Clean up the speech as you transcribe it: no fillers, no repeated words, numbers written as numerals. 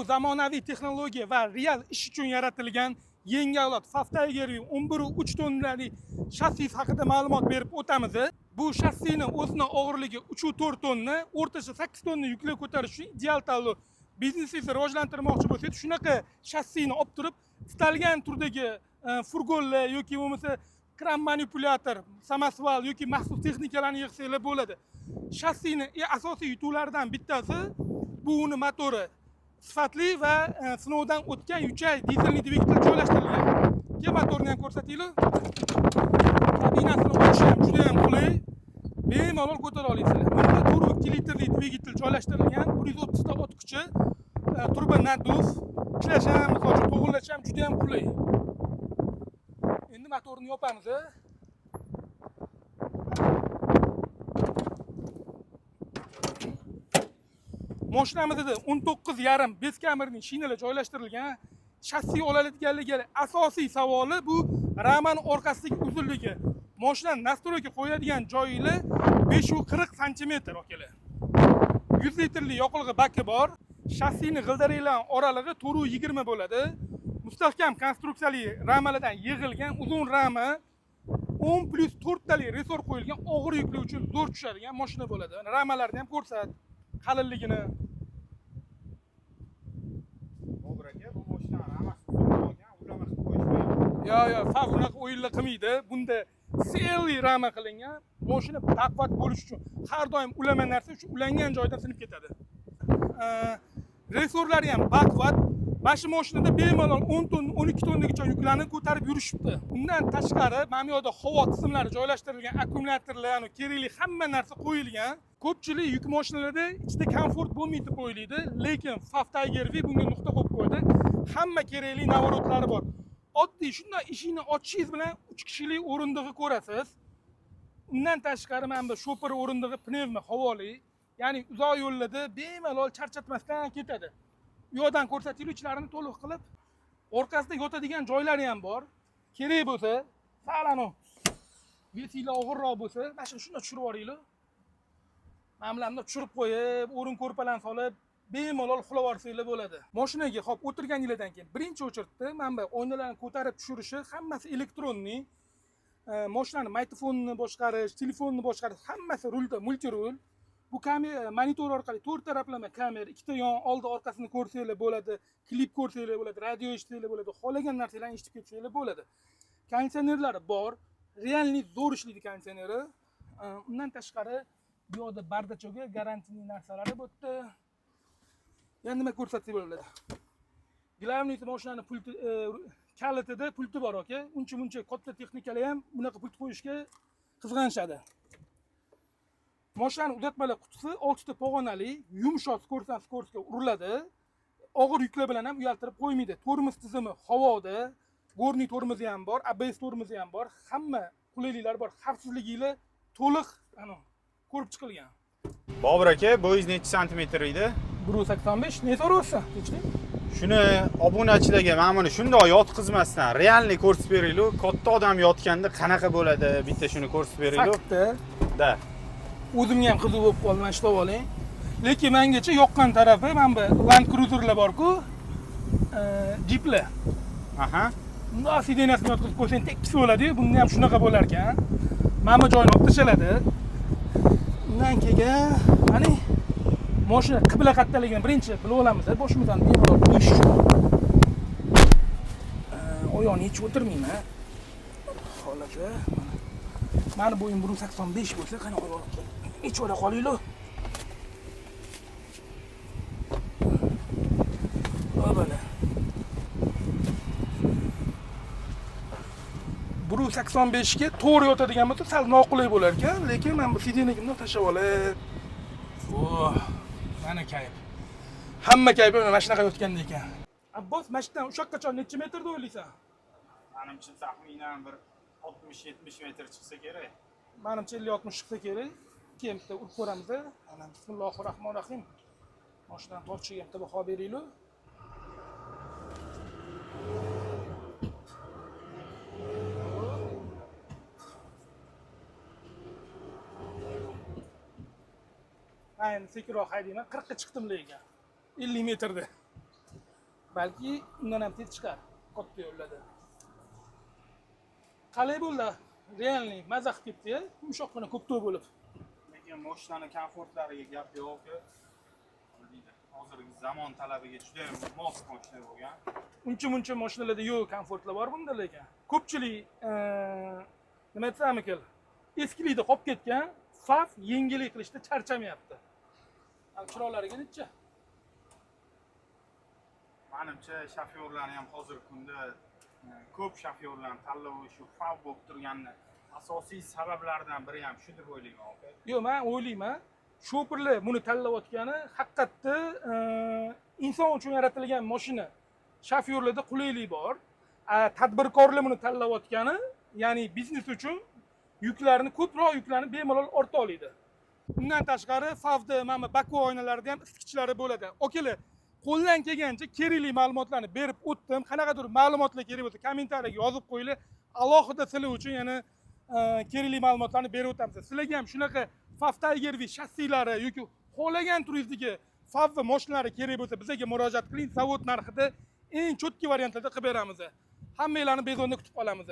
Bu zamonaviy texnologiya va real ish uchun yaratilgan yangi avlod FAW Tiger 11.3 tonnali shassis haqida ma'lumot berib o'tamiz. Bu shassini o'zini og'irligi 3.4 tonna, o'rtacha 8 tonna yuklar ko'tarish uchun ideal tanlov. Biznesingizni rivojlantirmoqchi bo'lsangiz, shunaqa shassini olib turib, istalgan turdagi furgonlar yoki bo'lmasa kran manipulyator, samosval yoki maxsus texnikalarni yig'sanglar bo'ladi. Shassini asosiy yutuqlaridan bittasi bu uni motori sifatli va sinovdan o'tgan Yuchai dizelli dvigatel joylashtirilgan. Keyin motorni ham ko'rsatinglar. Kabinasini ochish ham juda ham qulay. Bemalol ko'tara olasizlar. Bunda 4.2 litrli dvigatel joylashtirilgan, 130 ta ot kuchi, turbo наддув, ishlash ham, misol uchun, to'g'irlash ham juda ham qulay. Endi motorni yopamiz. Mashinamizda 19,5 бескамерный shinalar joylashtirilgan. Shassi oladiganlarga asosiy savoli bu ramani orqasidagi uzunligi. Mashinani настройка qo'yadigan joyinglar 540 santimetr akalar. 100 litrli yoqilg'i baki bor. Shassini g'ildiraklar oralig'i 420 bo'ladi. Mustahkam konstruksiyali ramalardan yig'ilgan uzun rama 10 plus 4 tali resor qo'yilgan, og'ir yuklar uchun zo'r tushadigan mashina bo'ladi. Ramalarni ham ko'rsat, qalinligini. Bobur aka, bu mashinani ramasi uzun bo'lgan, ulama qilib qo'yishmaydi. Yo, FAW unaqa o'yinlar qilmaydi. Bunda целый rama qilingan. Mashina baquvvat bo'lish uchun har doim ulama narsa shu ulangan joydan sinib ketadi. Resorlari ham baquvvat. Mana shu mashinada bemalol 10 tonna, 12 tonnagacha yuklarni ko'tarib yurishibdi. Undan tashqari mana bu yerda havo tizimlari joylashtirilgan, akkumulyatorlar, kerakli hamma narsa qo'yilgan. Ko'pchilik yuk mashinalarida ichida komfort bo'lmaydi deb o'ylaydi, lekin FAW Tiger V bunga nuqta qo'yib qo'ydi. Hamma kerakli наворот lari bor. Oddiy shunday eshikni ochishingiz bilan 3 kishilik o'rindig'i ko'rasiz. Undan tashqari mana bu shopir o'rindig'i pnevma havoli, ya'ni uzoq yo'llarda bemalol charchatmasdan ketadi. U yoqdan ko'rsatinglar ichlarini to'liq qilib, orqasida yotadigan joylari ham bor. Kerak bo'lsa, sal anu вес inglar og'irroq bo'lsa, mana shuni shunday tushirib yuboringlar. Mana bularni tushirib qo'yib, o'rin ko'rpalarni solib, bemalol uxlab yuborsanglar bo'ladi. Mashinaga hop o'tirganinglardan keyin birinchi очередь da mana bu oynalarni ko'tarib tushirishi hammasi электронный. Mashinani magnitofonni boshqarish, telefonni boshqarish hammasi rulda, multirul. Bu kamera monitor orqali to'rt taraflama kamera, ikkita yon oldi orqasini ko'rsanglar bo'ladi, klip ko'rsanglar bo'ladi, radio eshitsanglar bo'ladi, xohlagan narsalarni eshitib ketsanglar bo'ladi. Konditsionerlari bor, реальный zo'r ishlaydi konditsioneri. Undan tashqari bu yoqda бардачок ga гарантийный narsalari bu yerda. Yana nima ko'rsatsak bo'ladi? Главный mashinani pulti, kalitida pulti bor aka. Uncha muncha katta texnikalar ham bunaqa pult qo'yishga qizg'anishadi. Mashinani uzatmalar qutisi 6 ta pog'onali, yumshoq скорость dan скорость ga uriladi. Og'ir yuklar bilan ham uyaltirib qo'ymaydi. Tormoz tizimi havoda, горный tormozi ham bor, ABS tormozi ham bor. Hamma qulayliklar bor. Xavfsizliginglar to'liq ko'rib chiqilgan. Bobur aka, bo'yingiz necha santimetr edi? 1.85. Ne so'rayapsan? Tinchlik? Shuni obunachilarga mana buni shundoq yotqizmasdan реальный ko'rsatib beringlar. Katta odam yotganda qanaqa bo'ladi? Bitta shuni ko'rsatib beringlar. Faktda Da. o'zimga ham qiziq bo'lib qoldi, mana ishlab oling. Lekin mengacha yoqqan tarafi mana bu Land Cruiserlar bor-ku, jiplar. Bundoq сиденья sini yotqizib qo'ysang tekis bo'ladi-yu, bunda ham shunaqa bo'lar ekan. Mana bu joyini olib tashaladi. Undan keyin mana mashina qibla qayerdaligini birinchi bilib olamiz, boshimizdan bemalol qo'yish uchun. Oyoqni yechib o'tirmayman. Xolasi, mana. Mani bo'yim 1.85 bo'lsa, qani oyoq yechib ola qolinglar. Obala. 1.85 ga to'g'ri yotadigan bo'lsa, sal noqulay bo'lar ekan, lekin mana bu сиденье ga bundoq tashlab olib, oh, mana kayf. Hamma kayfi mana shunaqa yotganda ekan. Abbos, mana shu yerdan o'sha yoqqacha necha metrda o'ylaysan? Menimcha taxminan bir 60-70 metr chiqsa kerak. Menimcha 50-60 chiqsa kerak. Keyin bitta urib ko'ramiz. Mana bismillahir rohmanir rohim. Mashinani tortishiga bitta baho beringlar. Men endi sekinroq haydayman. 40 ga chiqdim lekin. 50 metrda. Balki undan ham tez chiqar katta yo'llarda. Qalay bo'ldi? Реальный maza qilib ketdi, yumshoqqina ko'pto'y bo'lib. Lekin mashinani komfortlariga gap yo'q. Deydi. Hozirgi zamon talabiga juda ham mos mashina bo'lgan. Uncha muncha mashinalarda yo'q komfortlar bor bunda lekin. Ko'pchilik nima desam ekan, eskilikda qolib ketgan, FAV yengillik qilishda charchamayapti. Al chiroqlariga necha? Manimcha, shofyorlarni ham hozirgi kunda ko'p shofyorlarni tanlovi shu FAV bo'lib turganini asosiy sabablaridan biri ham shu deb o'ylayman, aka. Yo'q, men o'ylayman, shofirlar buni tanlayotgani haqiqatda inson uchun yaratilgan mashina. Shofyorlarda qulaylik bor. Tadbirkorlar buni tanlayotgani, ya'ni biznes uchun yuklarni, ko'proq yuklarni bemalol orta oladi. Undan tashqari FAVda mana bu боковой oynalarida ham isitgichlari bo'ladi. Okalar, qo'ldan kelgancha kerakli ma'lumotlarni berib o'tdim. Qanaqadir ma'lumotlar kerak bo'lsa, kommentariyaga yozib qo'yinglar. Alohida sizlar uchun yana kerakli ma'lumotlarni berib o'tamiz. Sizlarga ham shunaqa FAV Tiger V shassilari yoki xohlagan turingizdagi FAV va mashinalari kerak bo'lsa, bizga murojaat qiling. Zavod narxida eng чёткий variantlarda qilib beramiz. Hammanglarni Bezonda kutib qolamiz.